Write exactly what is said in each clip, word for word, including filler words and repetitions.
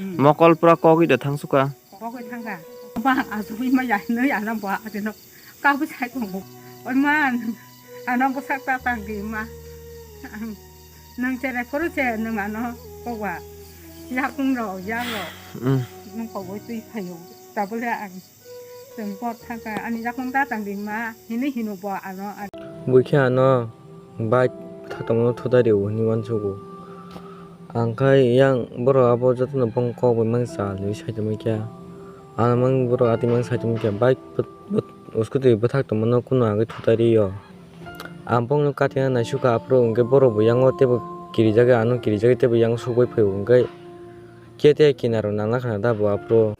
Mokol pura kogwi da thangsuka. Kogwi thangka. Bang asugwi ma ya hinwi ano bo atino. Kabu sai tongo. Oi man. Ano bo sak ta tang di ma. Ang nang chere koro che nang ano kowa. Yakung ro, yang ro. Mm. Nang kogwi twi phayo. Tabule ang. Chwng bor thangka. Ani yakung ta tang di ma. Hinwi hino bo ano. Bui khe ano. Bike bwthak tongmano thutai rio hinwi uansugo. Ang khai yang borok abo jotono bong kok bai mang cha hinwi sai tongmani khe. Ano mang borok atwi mang sai tongmani khe bike bw-, bw-, scooty bwthak tongmano kunu agwi thutai rio. Ang bongno katina naisukha aphuru hwnkhe borok bo yango teibo kirijagwi ano kirijagwi teibo yango sokbai phaio hwnkhe. Kete kinaro nangna khna da bo aphuru.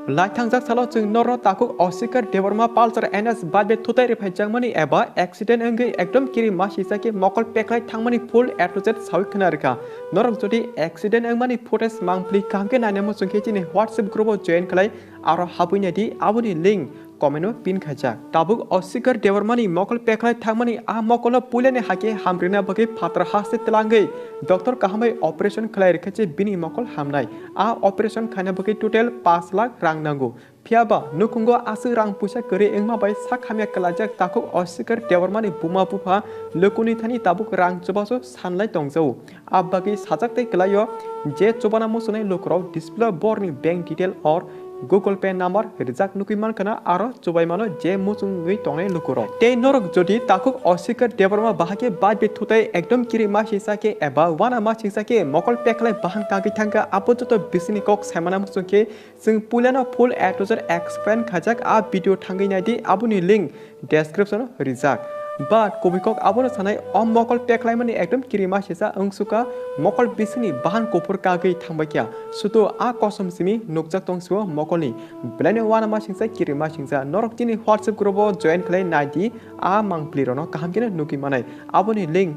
Laithangjak salo chwng norno takhuk Osikar Debbarma Pulsar N S bike bai thutai riphaijak mani eba accident wngwi ekdom kiri masisa khe mokol peklai thangmani full A to Z sawi khna rikha. Norok jodi accident wngmani footage mangpli kaham khe naina muchung khe chini WhatsApp group o join khlai aro habwi naidi aboni link comment o pin khaijak. Tabuk Osikar Debbarmani mokol peklai thangmani a mokolno puilani hakhe hamrina bagwi phatar haste twlangwi doctor kaham bai operation khlai rikha je bini mokol hamnai. A operation khaina bagwi total paanch lakh rang nango. Phiyaba nukhungo aswk rang puisa kwrwi wngma bai sak hamya kwlaijak takhuk Osikar Debbarmani buma bupha lukuni thani tabuk rang chubachu sanlai tongjao. Abagwi sajak tei kwlaio je chubana muchungnai lukurok display o borni bank detail or Google Pay number rijak nugwi mankha na aro chubaimano je muchungwi tongnai lukurok. Tei norok jodi takhuk Osikar Debbarma bahai khe bike bai thutai ekdom kiri masisa khe eba uana masisa khe mokol peklai bahang tangwi thangkha abo joto bisingni kok saimana muchung khe chwng puilano full A to Z explain khaijak a video thangwi naidi aboni link description o rijak. But kubui kok abono sanai o mokol peklaimani ekdom kirima sisa wngsukha mokol bisingni bahan kuphur kagwi thangbaikha. Sudu a kosom simi nukjak tongsio mokolni. Belaino uanama singsa kirima singsa norok chini WhatsApp group o join khlai naidi a mangpli rono kaham kheno nugwi manai. Aboni link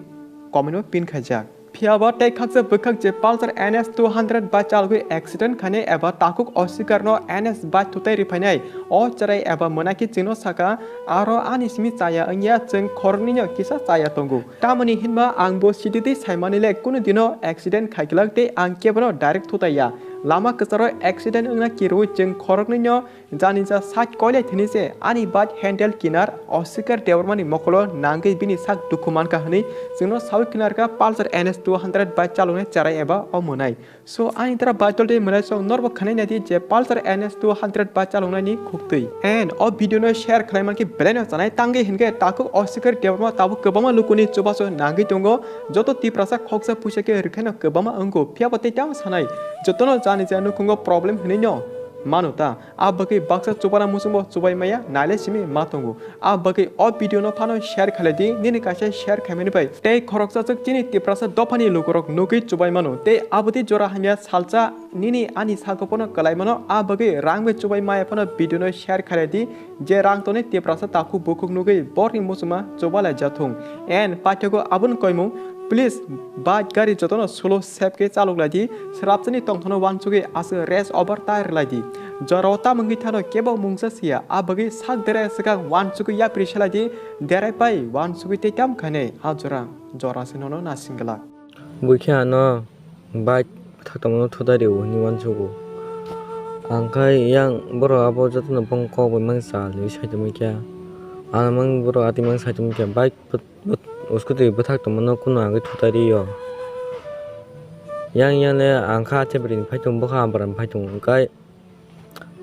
comment o pin khaijak. Phiyaba tei khaksa bwkhak je Pulsar N S two hundred bike chalogwi accident khainai eba takhuk Osikarno N S bike thutai riphainai, o chwrai eba mwnakhe chwngno sakha, "Aro ani simi chaya wngya, chwng khoroknwino kisa chaya tongo." Tamoni hinba ang bo sititwi saimani le kunu dino accident khaiglak tei ang kebono direct thutai ya. Lama kwcharo accident wngna kirwi chwng khoroknwino Jani ja sak koilai thini se ani bike handle kinar Osikar Debbarmani mokolo nangwi bini sak dukhu mankha hwnwi chwngno sawi khwnarkha Pulsar N S two hundred bike chaloknai cherai eba o mwnai. So ani tara bike dol tei mwnai sok norbo khwnai naidi je Pulsar N S two hundred bike chaloknaini khuktwi. And o video no share khlai mankhe belaino chanai tangwi hinkhe takhuk Osikar Debbarma tabuk kwbangma lukuni chubachu nangwi tongo. Joto Tiprasa khoksa puisa khe rwkhaino kwbangma wngo, phiyaba tei tamo sanai jotono jani ja nukhungo problem hwnwi no mano ta. A bagwi baksa chubana muchungbo chubai maya naile simi ma tongo. A bagwi o video no phano share khailai di, nini kaisa share khaimani bai tei khoroksa chwk chini Tiprasa dophani lukurok nugwi chubai mano tei aboni jora hamya salsa nini ani sago phano kwlai mano. A bagwi rang bai chubai maya phano video no share khailai di, je rang toni Tiprasa takhuk bukhuk nugwi borni muchungma chubalai jathung. And paithago aboni koimung, please bike gari jotono slow sep khe chalok lai di, srapsani tongthokno uansugwi aswk rest over tire lai di. Jorao tamo wngwi thano kebo mungsa siya, a bagwi sak derai swkang uansugwi yapri selai di, derai pai uansugwi tei tamo khainai a jora, jora se nono nasing glak. Bui khe ano bike bwthak tongmano thutai rio hinwi uansugo. Ang khai yang borok abo jotono bong kok bai mang cha hinwi sai tongmani khe. Ano mang borok atwi mang sai tongmani khe bike But, but, scooty bwthak tongmano kunu agwi thutai rio. Yang yang le ang kha Achaibari ni phaitung, bokha Ambara ni phaitung, hwnkhe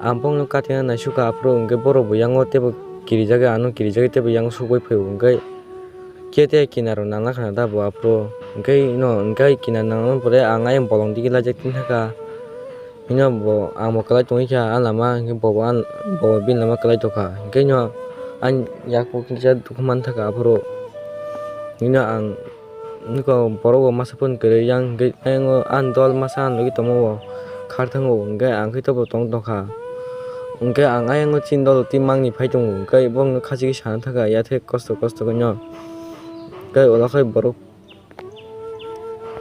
ang bongno katina naisukha, aphuru hwnkhe borok bo yango teibo kirijagwi, ano kirijagwi teibo yango sokbai phaio, hwnkhe kete kinaro nangna khna da bo aphuru, hwnkhe no hwnkhe kinar nangna pore ang ayang bolong digi laijak tin thaka. Hino bo, ang bo kwlai tongwi kha, a lama, hwnkhe bo, bo, a, bo bini lama kwlai tongkha. Hwnkhe no, ani yak bo kisa dukhu man thaka aphuru. Hino ang, nukha borok bo masa phone kwrwi, yang hwnkhe, ayang o, ani dol masa ang logi tongma bo, khar thango, hwnkhe ang khe tobo tong tongkha. Hwnkhe ang ayang o chini dol twi mangni phai tongo, hwnkhe borokno khachigwi sana thaka, yathe kosto kosto khe no. Hwnkhe ulo khe borok.